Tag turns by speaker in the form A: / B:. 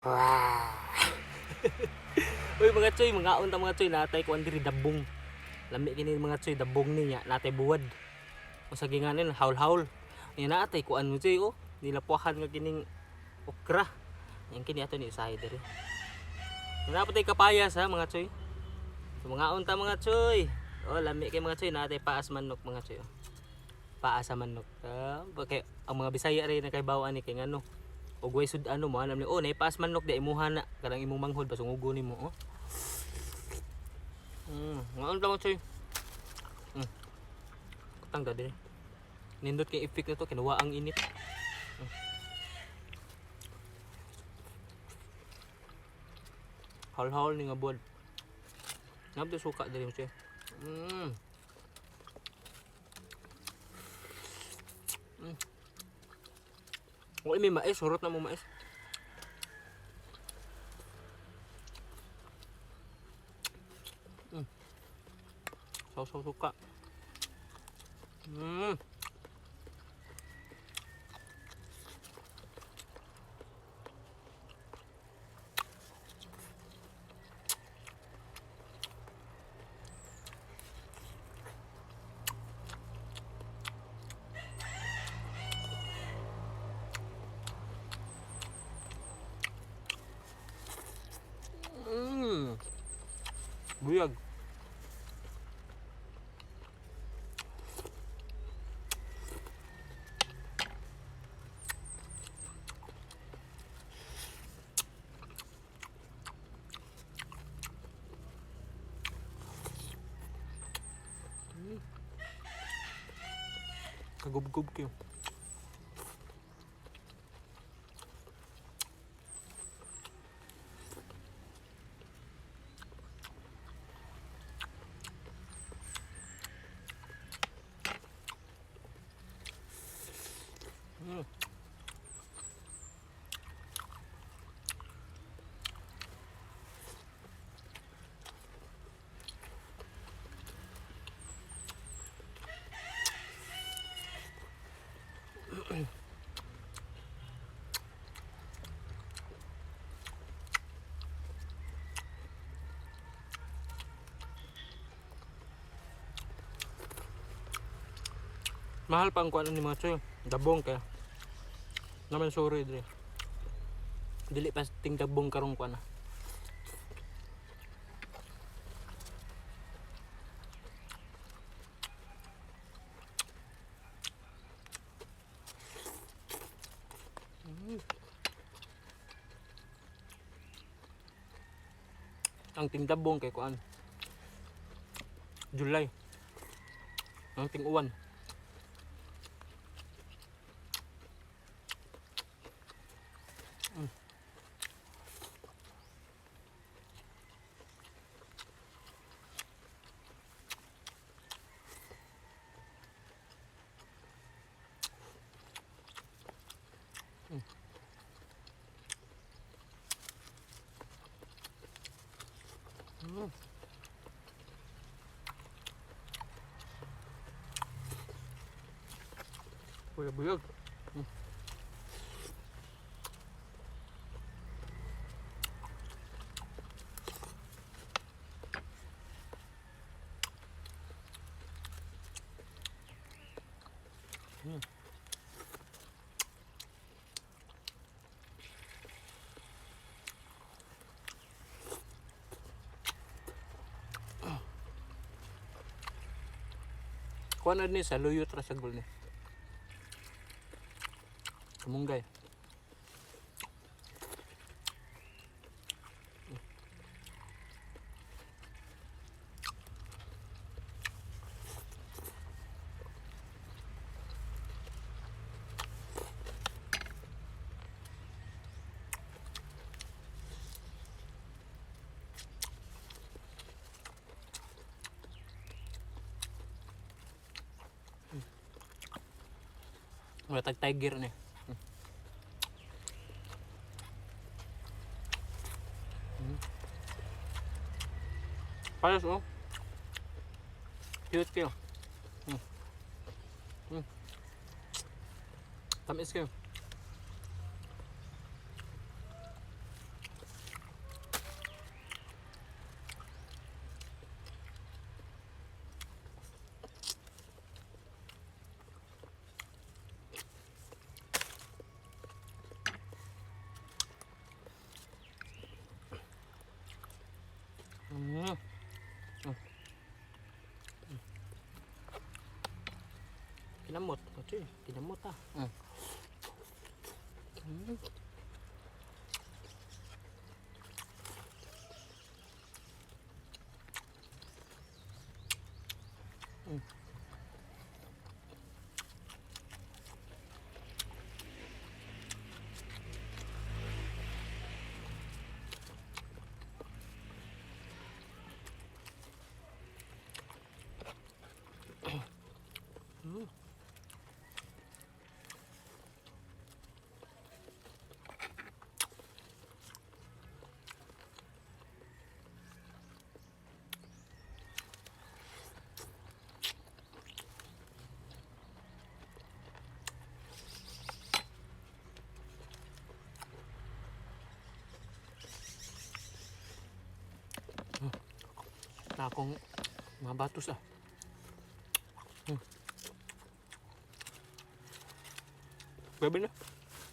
A: Uy, mga choy, mga unta, mga choy, natay kuan diri, dabong. Lami kini, mga choy, dabong niya, natay buwad. Usa ginganin haul-haul. Nya natay kuan mo, choy, oh. Nilapuahan nga kining okra. Yan kini ato ni usahay diri. Napatay kapayas ha, mga choy. So, mga unta, mga choy. Oh, lami kay, mga choy, natay paas manok, mga choy. Oh. Paa sa manok. Ah, kay ang mga Bisaya rin na kay bawaan ni kay ngano. Og way sud ano mo alam ni, oh, nay paas manok di imuha na kanang imong manghod basungugo nimo, oh. Mga unta, mga choy. Kutang ta dire. Nindot kay effect na to kinuha ang init. Haul-haul ni nga buwad. Ngabdo suka diri mo siya. Wala may mais, surot na mo mais. Saw-saw suka. Buyag. Kagubgob kayo. Mahal pa ang kuan ni, mga choy. Dabong kaya. Naman sorry dire. Dili pa ting dabong karong kuan na. Ang tingdabong kay kuan. July. Ang ting-uwan. Buyag-buyag. Kuha na ni sa luyot ra sa gol ni. Kamunggay. Wala tag tiger ni. Pares oh. Cute kayo. Tamis kayo. Kinamot. Mga choy, kinamot ah. Na akong mga batos ah. Grabe na.